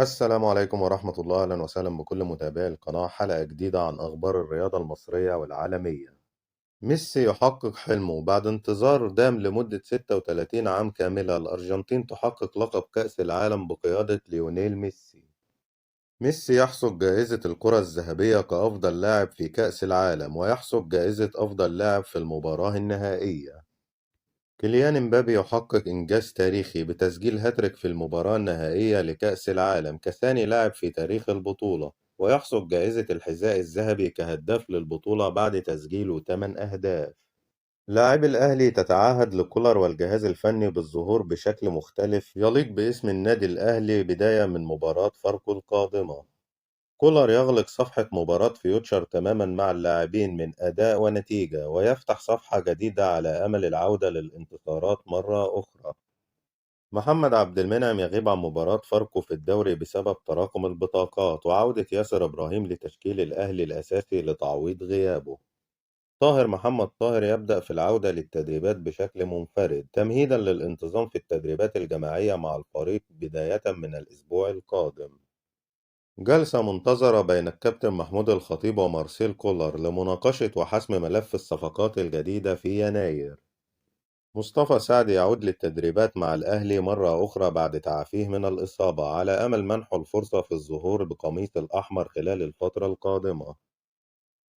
السلام عليكم ورحمة الله، أهلا وسهلا بكل متابعي القناة. حلقة جديدة عن أخبار الرياضة المصرية والعالمية. ميسي يحقق حلمه بعد انتظار دام لمدة 36 عام كاملة. الأرجنتين تحقق لقب كأس العالم بقيادة ليونيل ميسي. ميسي يحصد جائزة الكرة الذهبية كأفضل لاعب في كأس العالم، ويحصد جائزة أفضل لاعب في المباراة النهائية. كيليان امبابي يحقق إنجاز تاريخي بتسجيل هاتريك في المباراة النهائية لكأس العالم كثاني لاعب في تاريخ البطولة، ويحصد جائزة الحذاء الذهبي كهداف للبطولة بعد تسجيله 8 أهداف. لاعبي الأهلي تتعهد لكولر والجهاز الفني بالظهور بشكل مختلف يليق باسم النادي الأهلي بداية من مباراة فاركو القادمة. كولر يغلق صفحة مباراة فيوتشر تماما مع اللاعبين من أداء ونتيجة، ويفتح صفحة جديدة على أمل العودة للانتصارات مرة أخرى. محمد عبد المنعم يغيب عن مباراة فاركو في الدوري بسبب تراكم البطاقات، وعودة ياسر إبراهيم لتشكيل الأهلي الأساسي لتعويض غيابه. طاهر محمد طاهر يبدأ في العودة للتدريبات بشكل منفرد تمهيدا للانتظام في التدريبات الجماعية مع الفريق بداية من الأسبوع القادم. جلسة منتظرة بين الكابتن محمود الخطيب ومارسيل كولر لمناقشة وحسم ملف الصفقات الجديدة في يناير. مصطفى سعد يعود للتدريبات مع الأهلي مرة أخرى بعد تعافيه من الإصابة، على أمل منحه الفرصة في الظهور بقميص الأحمر خلال الفترة القادمة.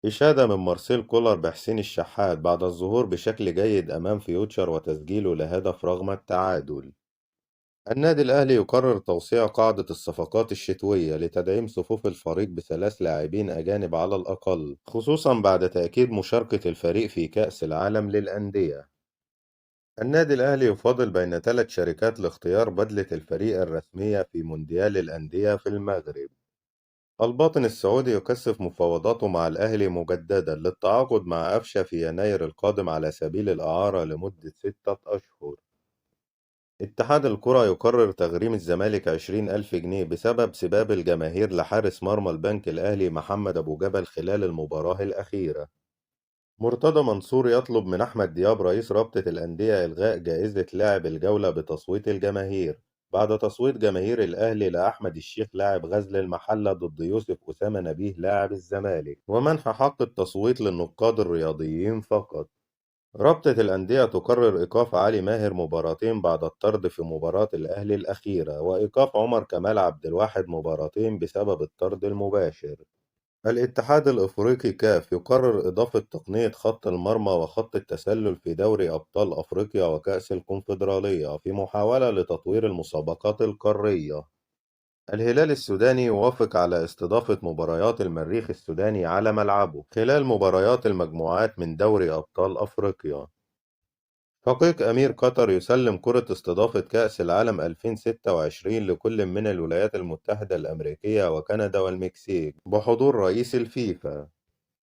إشادة من مارسيل كولر بحسين الشحات بعد الظهور بشكل جيد أمام فيوتشر وتسجيله لهدف رغم التعادل. النادي الأهلي يقرر توسيع قاعدة الصفقات الشتوية لتدعيم صفوف الفريق ب3 لاعبين أجانب على الأقل، خصوصا بعد تأكيد مشاركة الفريق في كأس العالم للأندية. النادي الأهلي يفاضل بين 3 شركات لاختيار بدلة الفريق الرسمية في مونديال الأندية في المغرب. الباطن السعودي يكثف مفاوضاته مع الأهلي مجددا للتعاقد مع أفشة في يناير القادم على سبيل الإعارة لمدة 6 أشهر. اتحاد الكرة يقرر تغريم الزمالك 20,000 جنيه بسبب سباب الجماهير لحارس مرمى البنك الأهلي محمد أبو جبل خلال المباراة الأخيرة. مرتضى منصور يطلب من أحمد دياب رئيس رابطة الأندية إلغاء جائزة لاعب الجولة بتصويت الجماهير بعد تصويت جماهير الأهلي لأحمد الشيخ لاعب غزل المحلة ضد يوسف أسامة نبيه لاعب الزمالك، ومنح حق التصويت للنقاد الرياضيين فقط. رابطة الأندية تقرر إيقاف علي ماهر مباراتين بعد الطرد في مباراة الأهلي الأخيرة، وإيقاف عمر كمال عبد الواحد مباراتين بسبب الطرد المباشر. الاتحاد الإفريقي كاف يقرر إضافة تقنية خط المرمى وخط التسلل في دوري أبطال أفريقيا وكأس الكونفدرالية في محاولة لتطوير المسابقات القارية. الهلال السوداني يوافق على استضافة مباريات المريخ السوداني على ملعبه خلال مباريات المجموعات من دوري أبطال أفريقيا. شقيق أمير قطر يسلم كرة استضافة كأس العالم 2026 لكل من الولايات المتحدة الأمريكية وكندا والمكسيك بحضور رئيس الفيفا.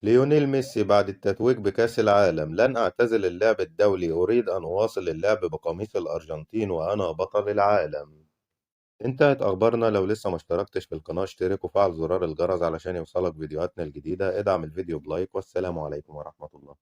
ليونيل ميسي بعد التتويج بكأس العالم: لن أعتزل اللعب الدولي، أريد أن أواصل اللعب بقميص الأرجنتين وأنا بطل العالم. انتهت أخبارنا. لو لسه ما اشتركتش في القناة اشترك وفعل زرار الجرس علشان يوصلك فيديوهاتنا الجديدة. ادعم الفيديو بلايك، والسلام عليكم ورحمة الله.